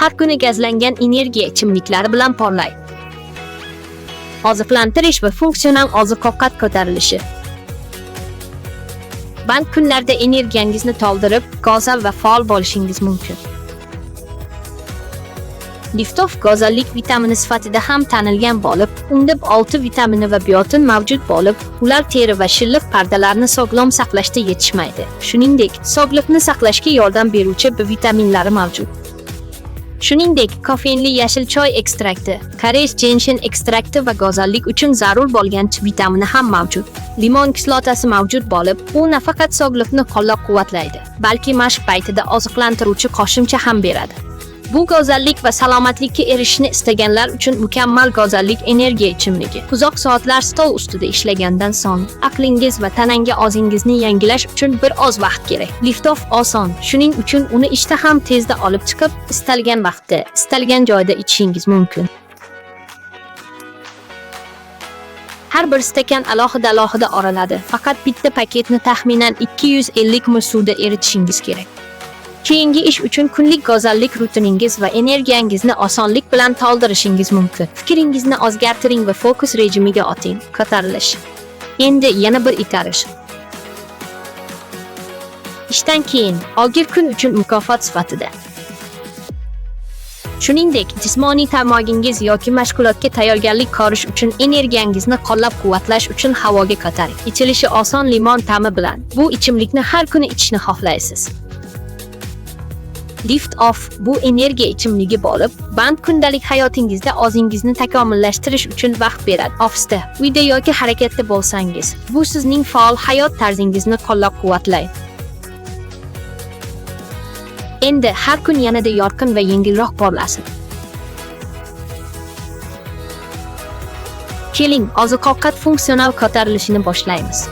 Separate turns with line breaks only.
Har kuni gazlangan energiya ichimliklari bilan porlay. Oziqlantirish va funksional oziq-ovqat ko'tarilishi. Band kunlarda energiyangizni toldirib, go'zal va faol bo'lishingiz mumkin. Liftoff go'zallik vitamini sifatida ham tanilgan bo'lib, unda 6 vitamini va biotin mavjud bo'lib, ular teri va shilliq pardalarni sog'lom saqlashda yetishmaydi. Shuningdek, sog'liqni saqlashga yordam beruvchi B vitaminlari mavjud. Shuningdek, kofeinli yashil choy ekstrakti, koreys jenshen ekstrakti va go'zallik uchun zarur bo'lgan Ch vitamini ham mavjud. Limon kislotasi mavjud bo'lib, u nafaqat sog'liqni qo'llab-quvvatlaydi, balki mashq paytida oziqlantiruvchi qo'shimcha ham beradi. Bu go'zallik va salomatlikka erishishni istaganlar uchun mukammal go'zallik energiya ichimligi. Uzoq soatlar stol ustida ishlagandan so'ng, aqlingiz va tananga o'zingizni yangilash uchun bir oz vaqt kerak. Liftoff oson, shuning uchun uni ishda ham tezda olib chiqib, istalgan vaqtda, istalgan joyda ichishingiz mumkin. Har bir stakan alohida-alohida oraladi. Faqat bitta paketni taxminan 250 ml suvda eritishingiz kerak. Keyingi ish uchun kunlik go'zallik rutiningiz va energiyangizni osonlik bilan toldirishingiz mumkin. Fikringizni o'zgartiring va fokus rejimiga oting. Ko'tarilish. Endi yana bir itarish. Ishdan keyin og'ir kun uchun mukofot sifatida. Shuningdek, jismoniy tarmog'ingiz yoki mashg'ulotga tayyorgarlik ko'rish uchun energiyangizni qo'llab-quvvatlash uchun havoga ko'taring. Ichilishi oson limon ta'mi bilan. Bu ichimlikni har kuni ichishni xohlaysiz. Lift Off bu energiya ichimligi bo'lib, band kundalik hayotingizda o'zingizni takomillashtirish uchun vaqt beradi. Ofisda, uyda yoki harakatda bo'lsangiz, bu sizning faol hayot tarzingizni qo'llab-quvvatlaydi. Endi har kun yanada yorqin va yengilroq porlasin. Keling, oziq-ovqat funksional ko'tarilishini boshlaymiz.